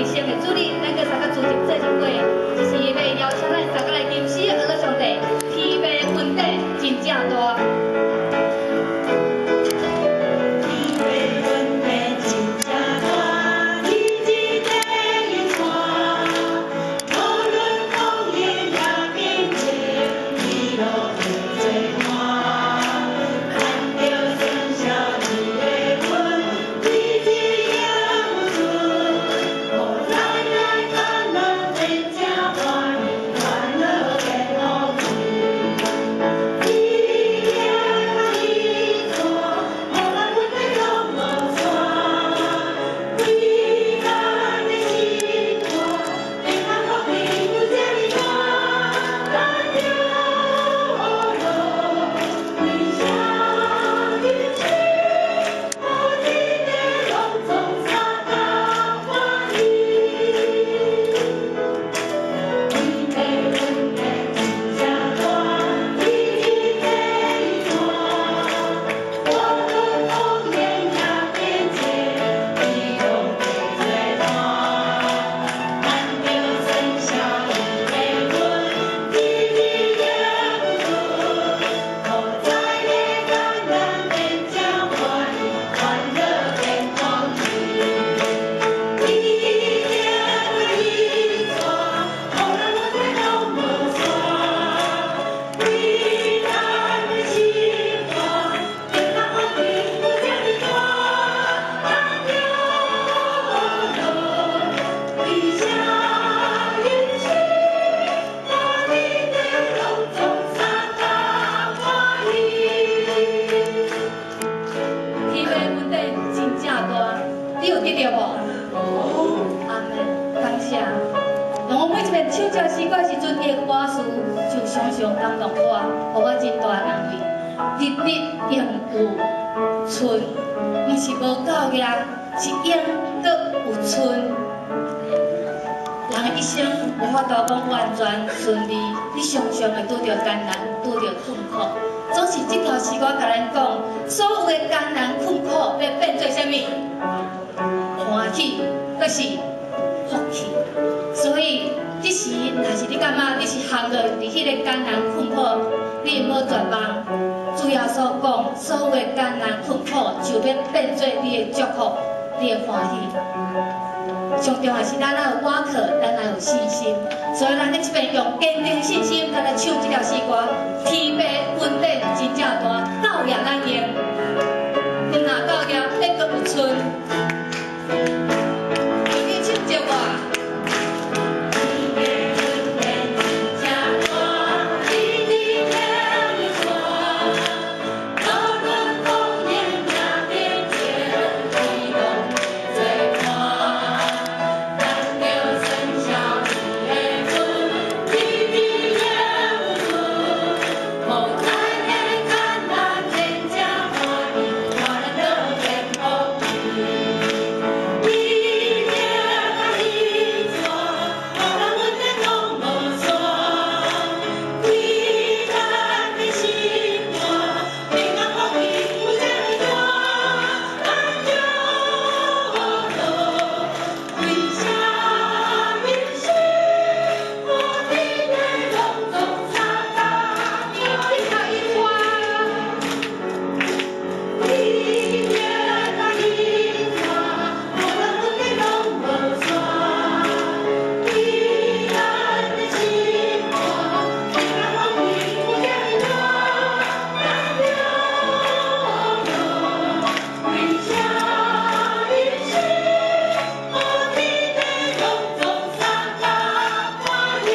生的主日，咱閣相佮主席做一過，就是欲邀請咱相佮來吟詩阿樂上帝，天父恩典真正大。天父恩典真正大，日日地帶，無論風雨也變遷，伊攏有做伴。牽著孫小伊的阮，日日也有順，無知的艱難變這歡喜，歡樂變福氣。伊行伊帶，予咱問題攏無散。為咱的生活，平安福氣有這呢大，咱著學為啥日子，無天地攏總相共歡喜。天父恩典真正大，日日地帶，無論風雨也變遷，伊攏會做伴。牽著孫小伊的阮，日日也有順，無知的艱難變這歡喜，歡樂變福氣。伊行伊帶，予咱問題攏無散。為咱的生活，平安福氣有這呢大，咱著學為啥日子，無天地攏總相共歡喜。天父恩典真正大，你有得著無？阿們，感謝。當我每一遍唱這詩歌時陣，伊的歌詞就常常感動我，予我真大的安慰。日日應有春，毋是無夠額，是應閣有春。人的一生無法度講完全順利，你常常會拄著艱難，拄著困苦。總是這條詩歌共咱講，所有的艱難困苦欲變做啥物？歡喜，閣是福氣。所以，這時若是你感覺你是陷落佇彼個艱難困苦，你毋好絕望。主耶穌講，所有的艱難困苦就欲變做你的祝福，你的歡喜。上重要是咱愛有倚靠，咱愛有信心。所以咱佇這邊用堅定信心，咱來唱這條詩歌。天父恩典真正大，夠額咱用。若夠額，欲閣有春。你唱著我。天父恩典真正大，日日地帶，無論風雨也變遷，伊攏會做伴。牽著孫小伊的阮，日日也有順，無知的艱難變這歡喜，歡樂變福氣。伊行伊帶，予咱問題攏無散。為咱的生活，平安福氣有這呢大，咱著學為啥日子，無天地攏總相共歡喜。伊行伊帶，予咱問題攏無散。為咱的生活，平安福氣有這呢大，咱著學為啥日子，無天地攏總相共歡喜。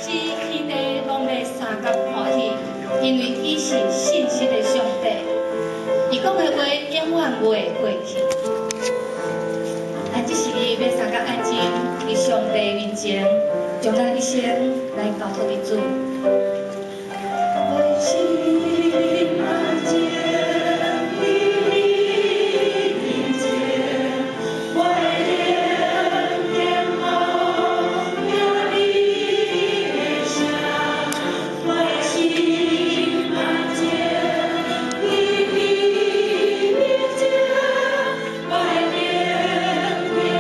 是天地攏欲相共歡喜，因為伊是信實的上帝，伊講的話永遠袂過去。咱這時欲相共安靜佇上帝面前，將咱一生來交託佇主。我心安靜佇你面前，我的靈等候聽你的聲，我的心安靜佇你面前，我的靈等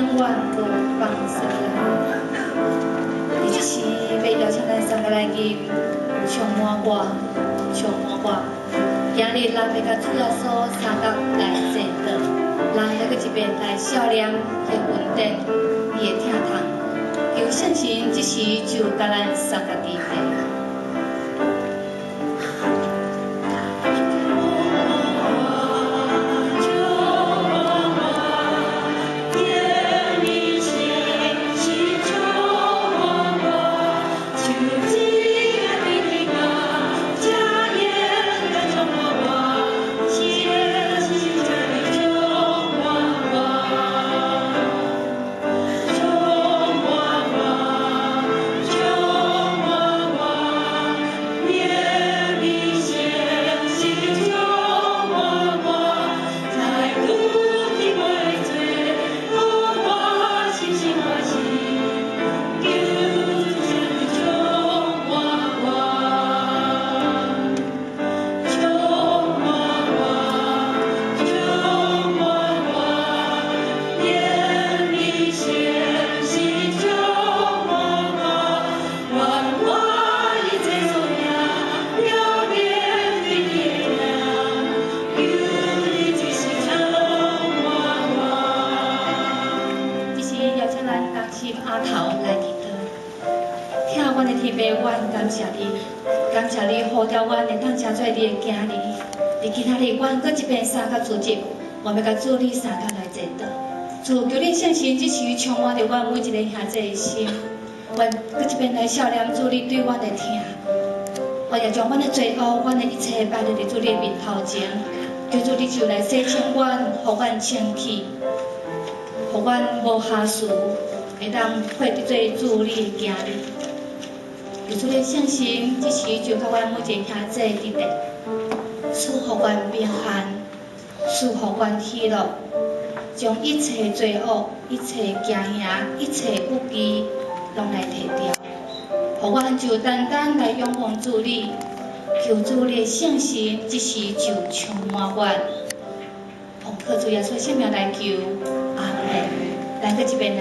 永遠無放捨咱。伫這時，欲邀請咱三個來吟，充滿我，充滿我。今日咱欲共主耶穌相佮來祈禱，咱來閣一遍來數念彼恩典，伊的疼痛，求聖神這時就共咱相佮佇地。願你全心充滿我，像這個的光，這樣的充滿我，全心全意充滿我，充滿我，充滿我，願你全心充滿我，來除去我的罪，予我信心歡喜，求主聖靈充滿我，充滿我，充滿我，願你全心充滿我，願我一切所聽，了面對你的疼，求你這時充滿我。這時邀請咱同心阿頭來祈禱。疼阮的天父，阮感謝你，感謝你呼召阮會當成做你的囝兒。佇今仔日，阮閣一遍相佮聚集，我欲共主你相佮來祈禱。主，求你聖神這時充滿著阮每一个兄弟的心，阮閣一遍來數念主你對阮的疼。我也將阮的罪惡、阮的一切擺佇主你的面頭前，求主你就來洗清阮，予阮清氣，予阮無瑕疵，會當配得做主你的囝兒。求主你聖神這時就共阮每一個兄弟佇地，賜予阮平安，賜予阮喜樂，將一切罪惡、一切驚嚇、一切顧忌，攏來提掉，予阮就單單來仰望主你，求主你的聖神這時就充滿阮。奉靠主耶穌聖名來求，阿門。來閣一遍來。